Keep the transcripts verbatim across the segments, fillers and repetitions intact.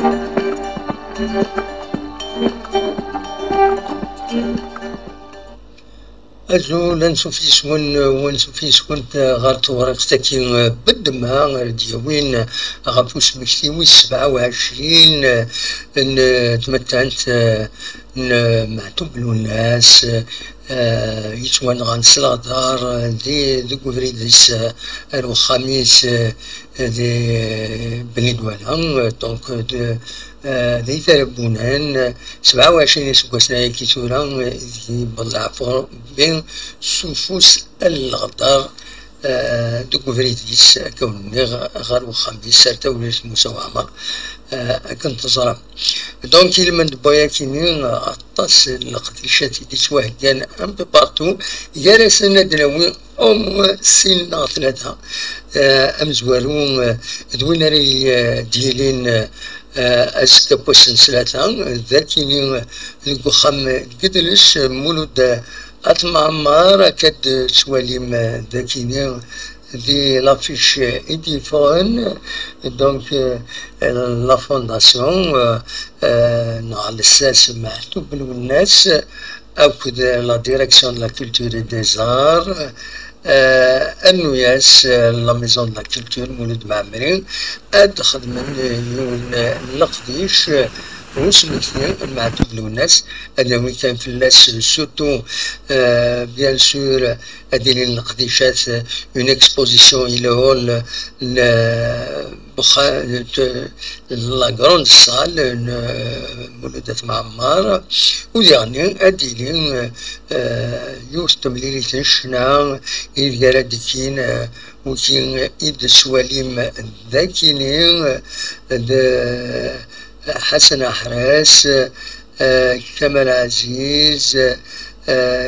Azul, ansuf yes-wen, wansuf yes-went ɣer tewriqt-agi n Beddema ara d-yawin ɣef usmekti wis sebɛa u ɛecrin n tmettant n Meɛtub Lwennas, eh, yettwanɣan s leɣder di, deg ubrid-is, eh, ar uxxam-is, eh, di Bni Dwala, eh, donc, de, eh, di Tarabunan, eh, sebɛa u ɛecrin iseggasen ayagi tura, eh, ideg yewweḍ leɛfu Rebbi s ufus n leɣder, eh, deg ubrid-is, akka wen-nniɣ, ɣer uxxam-is, ar tawrirt Musa Waɛmer, eh, akken teẓram. Donc, ilmend n wayakini, aṭas n leqdicat i d-yettwaheggan un peu partout, gar-asen ad d-nawi au moins sin neɣ tlata, eh, amezwaru, eh, d win ara y-, d-yilin, eh, azekka n wass n ttlata, d akini, eh, deg uxxam n Gedles, Mulud At Mɛemmer, akka d-tettwalim, eh, d akini, di l'affiche i d-yeffɣen, donc, euh, la fondation, euh, euh, neɣ lsas Meɛtub Lwennas akked la direction de la culture et des arts, euh, rnu-yas, euh, la maison de la culture Mulud Mɛemmri, ad xedmen yiwen n leqdic, euh, n usmekti n Meɛtub Lwennas, ad nawi kan fell-as, surtout, euh, bien sûr, ad ilin leqdicat, une exposition i lhol n, n la grande salle n Mulud At Mɛemmer, u diɣenni ad ilin, eh, yiwet n temlilit n ccna ideg ara d-kkin, eh, wigi i d-tettwalim d akini, d Ḥasan Aḥras, eh, Kamal Ɛziz, eh,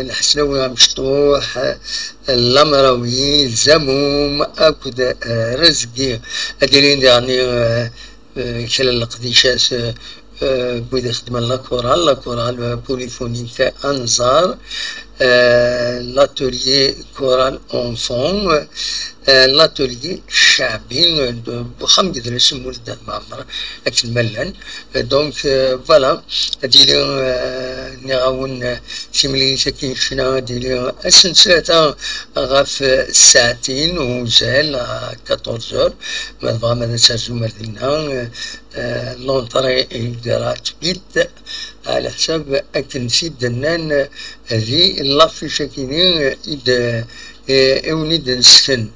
Lḥesnawi Amecṭuḥ, eh, Lamrawi, Zamum akked, eh, Rezgi. Ad d-ilin diɣenni, eh, eh, kra n leqdicat, eh, eh, n wid ixeddmen la chorale, la chorale, eh, polyphonique Anẓar, eh, l'atelier choral enfant, eh, l'atelier ccaɛbi, eh, n uxxam n yidles Mulud At Mɛemmer, akken ma llan. Eh, donc, eh, voilà, ad yili, eh, nniɣ-awen, eh, timlilit-agi n ccna, ad yili ass n ttlata ɣef, eh, ssaɛtin uzal, à quatorze heures, ma tebɣam ad terzum ar dinna, eh, eh, l'entrée est gratuite, ɛla ḥsab akken t-id-nnan, eh, di l'affiche-agi-ni, eh, i d-, eh, i wen-id-nesken.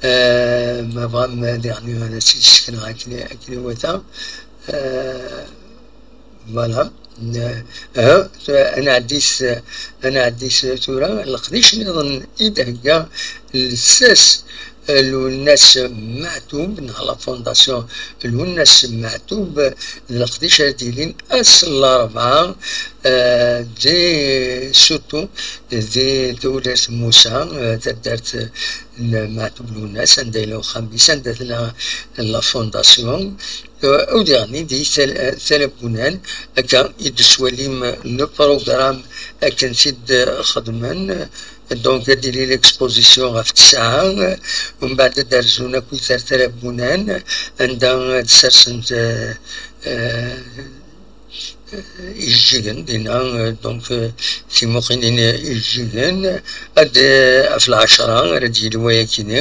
Eh, ma tebɣam diɣen ad tt-id-sekneɣ akken, akken iwata. Eh, voilà. Eh, eh, ad nɛeddi s, ad nɛeddi s tura leqdic nniḍen i d-thegga lsas Lwennas Meɛtub, neɣ la fondation Lwennas Meɛtub, d leqdic ara d-yilin ass n larebɛa, eh, di, surtout di tewrirt Musa, eh, taddart n Meɛtub Lwennas, anda yella uxxam-is, anda tella la fondation. Eh, u diɣenni di Tal-, Talabunan, akka i d-tettwalim le programme akken t-id-xedmen. Donc, ad d-tili l'exposition ɣef ttesɛa, umbeɛd ad d-rzun akkit ar Talabunan, anda ad sersen, eh, eh, ijeǧǧigen dinna, eh, donc, eh, timuqinin ijeǧǧigen, ad, eh, ɣef lɛecṛa ara d-yili wayakini,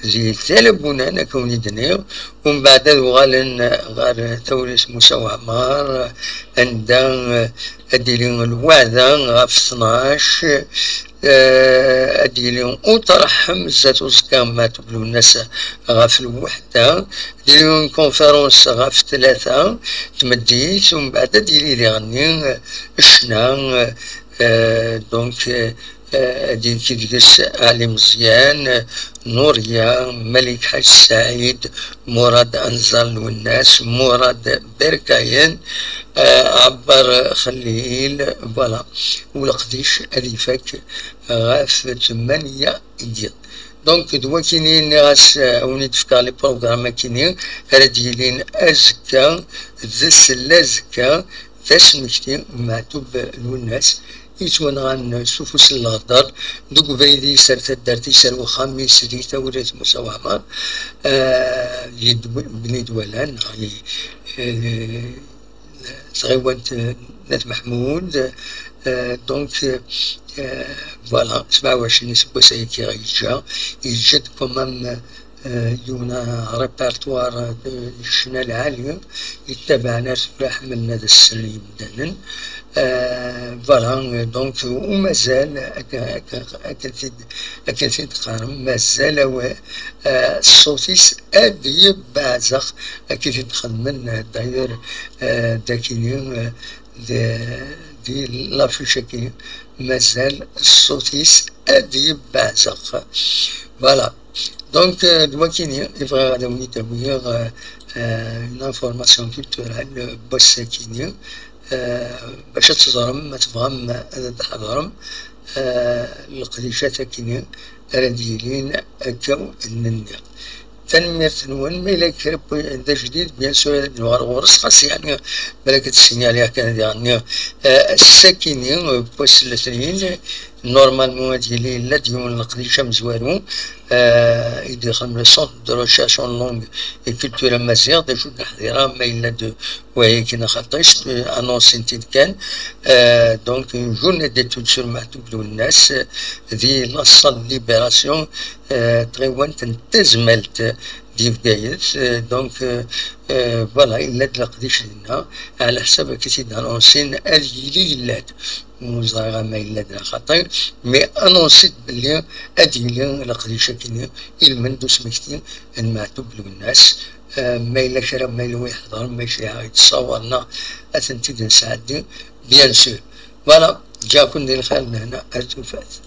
di Talabunan, akka wen-id-nniɣ, umbeɛd ad uɣalen ɣer tawrirt Musa Waɛmer, anda, eh, ad d-yili lweɛda ɣef tnac, eh, ad d-yili uṭreḥ zdat uẓekka Meɛtub Lwennas ɣef lweḥda, ad d-yili une conférence ɣef tlata tmeddit, umbeɛd ad d-yili diɣenni ccna, eh, donc, eh, ad d-yili deg-s Ali Meẓyan, Nuṛiya, Malik Ḥaǧ Saɛid, Murad Anẓar Lwennas, Murad Berkayen, eh, Ɛebbar Xellil, voilà. U leqdic ad ifak ɣef tmanya n yiḍ. Donc, d wakini nniɣ-as, eh, ad wen-id-fkeɣ les programmes akini ara d-yilin azekka d sell azekka, d asmekti n Meɛtub Lwennas, yettwanɣan s ufus n leɣder, deg ubrid-is ar taddart-is ar wexxam-is di tawrirt Musa Waɛmer, eh, di Bni Dwala, neɣ i, euh, tɣiwant n At Meḥmud. Euh, donc, euh, voilà, sebɛa u ɛecrin iseggasen-agi yeǧǧa, yeǧǧa-d quand même, euh, yiwen répertoire de ccna lɛali, yettabaɛen ar tura ḥemmlen ad ssen yimdanen. Euh, voilà, donc, u mazal, akken, akken, akken t-id-, akken t-id-qqaren, mazal awa-, euh, ṣṣut-is ad yebbeɛzex, akken t-id-xedmen, euh, d'ailleurs, euh, dakini, euh, di, di l'affiche-agi, mazal ṣṣut-is ad yebbeɛzex. Voilà. Donc, euh, d wakini i bɣiɣ ad awen-id-awiɣ, euh, euh, une information culturelle, euh, n wass-akini, euh, bac ad teẓrem, ma tebɣam ad d-tḥeḍrem, euh, leqdicat-akini ara d-yilin akka ur d-nniɣ. Tanemmirt-nwen. Ma yella kra n w-, d ajdid, bien sûr, ad d-nuɣal ɣur-s, xas yeɛni balak ad d-ssignaliɣ kan diɣenni, euh, ass-akini, euh, n wass n letniyen, normalement ad yili yella-d yiwen n leqdic amezwaru, euh, i d-ixdem le Centre de Recherche en Langue et Culture Amaziɣ, d acu d-neḥḍireɣ, ma yella-d wahiki neɣ xaṭi, euh, annoncin-t-id kan. Euh, donc, une journée d'études sur Maɛtub Lwennas, euh, di la salle Libération, euh, tɣiwant n Tazmalt di Bgayet. Euh, donc, euh, euh, voilà, yella-d leqdic dinna, ɛla ḥsab akka i t-id-annoncin, ad yili yella-d. Ur ẓriɣ ma yella-d neɣ xaṭi, mais annoncit belli ad yili leqdic-akini i lmend usmekti n Maɛtub Lwennas. Euh, ma yella kra, ma yella wi iḥeḍren, ma yella yettṣawaṛ neɣ ad tent-id-nesɛeddi, bien sûr. Voilà, ǧǧiɣ-ken di lxir, lehna ar tufat.